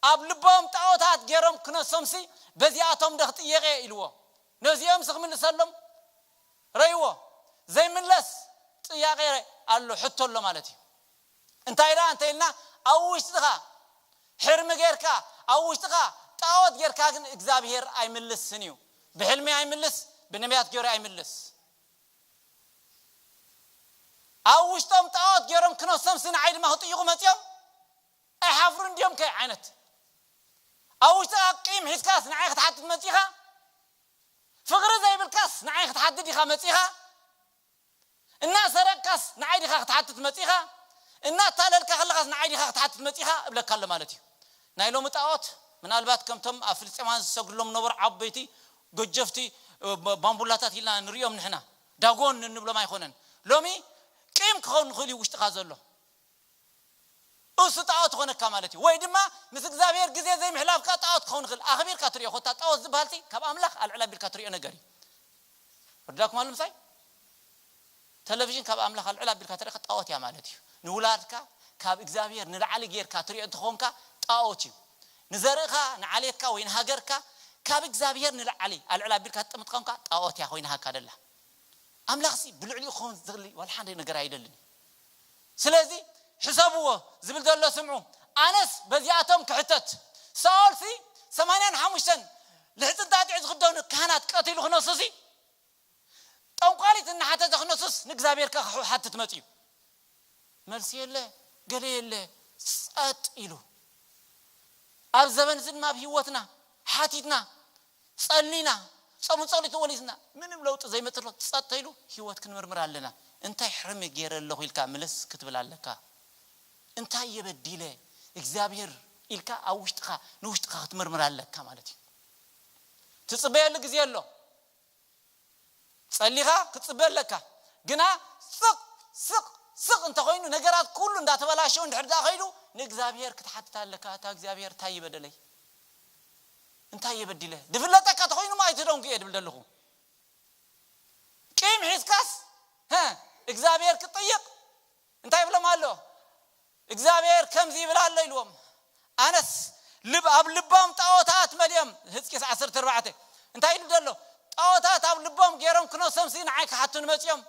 ኣብ ልቦም ጣዖታት ገይሮም ክነሶምሲ በዚኣቶም ዶ ክጥየቕ እየ ኢልዎ። ነዚኦምስ ክምልሰሎም ረይዎ ዘይምለስ ጥያቄ ኣሎ፣ ሕቶ ኣሎ ማለት እዩ። እንታይ ደኣ እንተ ኢልና፣ ኣብ ውሽጥኻ ሕርሚ ጌርካ፣ ኣብ ውሽጥኻ ጣዖት ጌርካ ግን እግዚኣብሔር ኣይምልስን እዩ። ብሕልሚ ኣይምልስ፣ ብነቢያት ገይሩ ኣይምልስ። ኣብ ውሽጦም ጣዖት ገይሮም ክነሶምሲ ንዓይ ድማ ክጥይቑ መጺኦም ኣይሓፍሩን ድዮም ከ ዓይነት? ኣብ ውሽጥኻ ቂም ሒዝካስ ንዓይ ክትሓትት መጺኻ? ፍቕሪ ዘይብልካስ ንዓይ ክትሓትት ዲኻ መጺኻ? እናሰረቅካስ ንዓይ ዲኻ ክትሓትት መጺኻ? እናታለልካ ከለኻስ ንዓይ ዲኻ ክትሓትት መጺኻ እብለካ ኣሎ ማለት እዩ። ናይ ሎሚ ጣዖት ምናልባት ከምቶም ኣብ ፍልስጤማውያን ዝሰግድሎም ነበሩ ዓበይቲ ጎጀፍቲ እ፣ ባ- ባምቡላታት ኢልና ንሪኦም ንሕና ዳጎን እንብሎም ኣይኮነን። ሎሚ ቂም ክኸውን ንኽእል እዩ ውሽጥኻ ዘሎ እሱ ጣዖት ኾነካ ማለት እዩ። ወይ ድማ ምስ እግዚኣብሔር ግዜ ዘይምሕላፍካ ጣዖት ክኸውን ይኽእል። ኣኽቢርካ ትሪኦ ኮታ ጣዖት ዝበሃል ሲ ካብ ኣምላኽ ኣልዕል ኣቢልካ ትሪኦ ነገር እዩ። ወዳኩም ኣሎ ምሳይ ቴሌቪዥን ካብ ኣምላኽ ኣልዕል ኣቢልካ ትሪኦ ጣዖት እያ ማለት እዩ። ንውላድካ ካብ እግዚኣብሔር ንላዕሊ ጌርካ ትሪኦ እንትኾንካ ጣዖት እዩ። ንዘርእኻ ንዓሌትካ ወይ ንሃገርካ ካብ እግዚኣብሔር ንላዕሊ ኣልዕል ኣቢልካ ትጥምት ኾንካ ጣዖት እያ ኮይናሃካ ደላ። ኣምላኽሲ ብልዕሊኡ ክኸውን ዝኽእል ዋላ ሓደ ነገር ኣይደልን። ስለዚ ሕሰብዎ ዝብል ዘሎ ስምዑ። ኣነስ በዚኣቶም ክሕተት። ሳኦልሲ ሰማንያን ሓሙሽተን ልሕፅን ጣጢዕ ዝኽደኑ ካህናት ቀቲሉ ክነሱሲ ጠንቋሊት እናሓተተ ክነሱስ ንእግዚኣብሔር ከ ክሓትት መፅዩ። መልሲ የለ፣ ገለ የለ፣ ጸጥ ኢሉ። ኣብ ዘበን እዚ ድማ ኣብ ህይወትና ሓቲትና ጸሊና ጸሙ ጸሊቱ ወሊስና ምንም ለውጢ ዘይመፅሎ ጸጥ ኢሉ ህይወት ክንምርምር ኣለና። እንታይ ሕርሚ ገይረ ኣለኹ ኢልካ ምልስ ክትብል ኣለካ። እንታይ የበዲለ እግዚኣብሔር ኢልካ ኣብ ውሽጥኻ ንውሽጥኻ ክትምርምር ኣለካ ማለት እዩ። ትፅበየሉ ግዜ ኣሎ። ጸሊኻ ክትጽበ ኣለካ። ግና ስቕ ስቕ ስቕ እንተኾይኑ ነገራት ኩሉ እንዳተበላሸው እንድሕር ደኣ ኸይዱ ንእግዚኣብሔር ክትሓትት ኣለካ። እታ እግዚኣብሔር እንታይ ይበደለይ እንታይ የበዲለ ድፍለጠካ ተኾይኑ ማ ኣይትደንጉ እየ ድብል ደለኹ። ቂም ሒዝካስ ሀ እግዚኣብሔር ክትጥይቕ እንታይ ይብሎም ኣሎ? እግዚኣብሔር ከምዚ ይብል ኣሎ ኢልዎም። ኣነስ ልብ ኣብ ልቦም ጣዖታት መሊኦም። ህዝቅስ ዓሰርተ ኣርባዕተ እንታይ ኢሉ ዘሎ? ጣዖታት ኣብ ልቦም ገይሮም ክነሶምሲ ንዓይ ክሓቱን መፂኦም።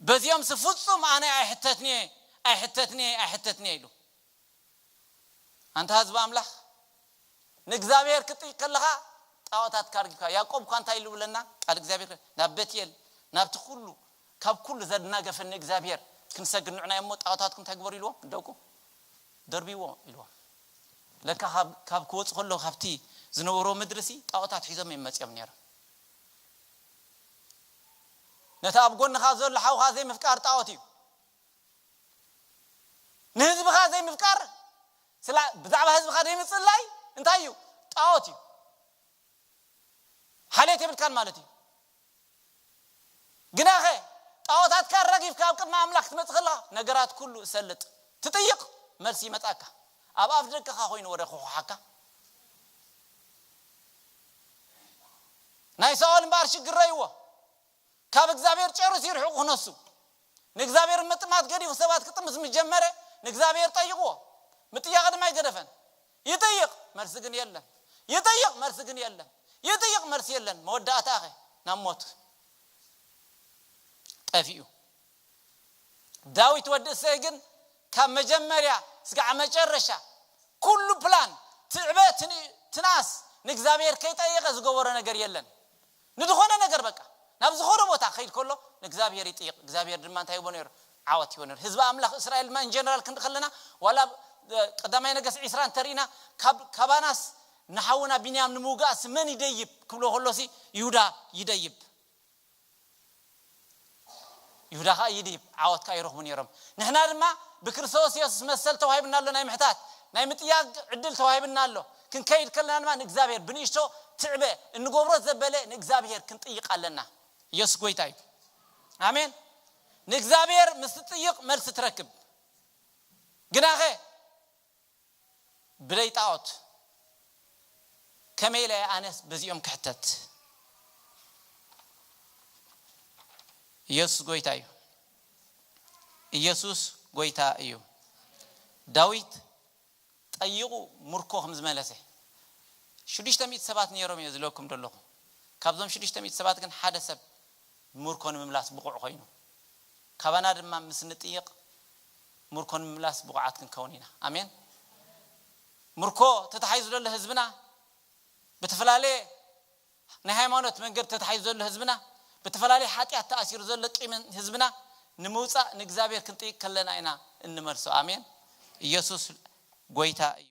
በዚኦምሲ ፍጹም ኣነ ኣይሕተትንየ ኣይሕተትንየ ኣይሕተትንየ ኢሉ። ኣንታ ህዝቢ ኣምላኽ ንእግዚኣብሔር ክትጥይቅ ከለኻ ጣዖታት ካርጊካ ያዕቆብ እኳ እንታይ ኢሉ ብለና ቃል እግዚኣብሔር ናብ ቤትኤል ናብቲ ኩሉ ካብ ኩሉ ዘድናገፈኒ እግዚኣብሔር ክንሰግድ ንዑና እሞ ጣዖታትኩም እንታይ ግበሩ ኢልዎም ደቁ ደርብይዎ ኢልዎም። ለካ ካብ ክወፁ ከሎ ካብቲ ዝነበሮ ምድሪ ሲ ጣዖታት ሒዞም እዮም መፅኦም ነይሮም። ነቲ ኣብ ጎንኻ ዘሎ ሓውኻ ዘይምፍቃር ጣዖት እዩ። ንህዝብኻ ዘይምፍቃር ብዛዕባ ህዝብኻ ዘይምፅላይ እንታይ እዩ? ጣዖት እዩ። ሓልየት የብልካን ማለት እዩ። ግናኸ ጣዖታትካ ረጊፍካ ኣብ ቅድሚ ኣምላኽ ክትመፅእ ከለኻ ነገራት ኩሉ እሰልጥ ትጥይቕ መልሲ ይመፃካ። ኣብ ኣፍ ደቅኻ ኮይኑ ወደ ክኹሓካ። ናይ ሳኦል እምበኣር ሽግር ረይዎ ካብ እግዚኣብሔር ጨርሱ ይርሕቑ ክነሱ። ንእግዚኣብሔር ምጥማት ገዲፉ ሰባት ክጥምት ምስ ጀመረ ንእግዚኣብሔር ጠይቕዎ። ምጥያቕ ድማ ኣይገደፈን። ይጥይቕ መልሲ ግን የለን። ይጥይቕ መልሲ ግን የለን። ይጥይቕ መልሲ የለን። መወዳእታ ኸ ናብ ሞት ጠፊኡ። ዳዊት ወዲ እሰይ ግን ካብ መጀመርያ ስጋዕ መጨረሻ ኩሉ ፕላን ትዕበ ትንኣስ ንእግዚኣብሔር ከይጠየቐ ዝገበሮ ነገር የለን። ንዝኾነ ነገር በቃ ናብ ዝኾነ ቦታ ከይድ ከሎ ንእግዚኣብሔር ይጥይቕ። እግዚኣብሔር ድማ እንታይ ይቦ ነይሩ? ዓወት ይወነር። ህዝቢ ኣምላኽ እስራኤል ድማ ኢንጀነራል ክንዲ ከለና ዋላ ቀዳማይ ነገስ ዒስራ እንተሪእና ካብ ካባናስ ንሓውና ቢንያም ንምውጋእስ መን ይደይብ ክብሎ ከሎሲ ይሁዳ ይደይብ። ይሁዳ ከዓ ይድይብ፣ ዓወት ከዓ ይረኽቡ ነይሮም። ንሕና ድማ ብክርስቶስ የሱስ መሰል ተዋሂብና ኣሎ፣ ናይ ምሕታት ናይ ምጥያግ ዕድል ተዋሂብና ኣሎ። ክንከይድ ከለና ድማ ንእግዚኣብሔር ብንእሽቶ ትዕበ እንገብሮ ዘበለ ንእግዚኣብሔር ክንጥይቕ ኣለና። ኢየሱስ ጎይታ እዩ። ኣሜን። ንእግዚኣብሔር ምስ ትጥይቕ መልሲ ትረክብ። ግናኸ ብለይ ጣዖት ከመይ ኢለ ኣነስ በዚኦም ክሕተት? ኢየሱስ ጎይታ እዩ። ኢየሱስ ጎይታ እዩ። ዳዊት ጠይቑ ምርኮ ከም ዝመለሰ ሽዱሽተ ሚእቲ ሰባት ነይሮም እየ ዝለኩም ዘለኹ። ካብዞም ሽዱሽተ ሚእቲ ሰባት ግን ሓደ ሰብ ምርኮ ንምምላስ ብቑዕ ኮይኑ፣ ካባና ድማ ምስ ንጥይቕ ምርኮ ንምምላስ ብቑዓት ክንከውን ኢና። ኣሜን። ምርኮ ተታሒዙ ዘሎ ህዝብና ብተፈላለየ ናይ ሃይማኖት መንገዲ ተታሒዙ ዘሎ ህዝብና ብተፈላለየ ሓጢኣት ተኣሲሩ ዘሎ ቂምን ህዝብና ንምውፃእ ንእግዚኣብሔር ክንጥይቅ ከለና ኢና እንመልሶ። ኣሜን። ኢየሱስ ጎይታ እዩ።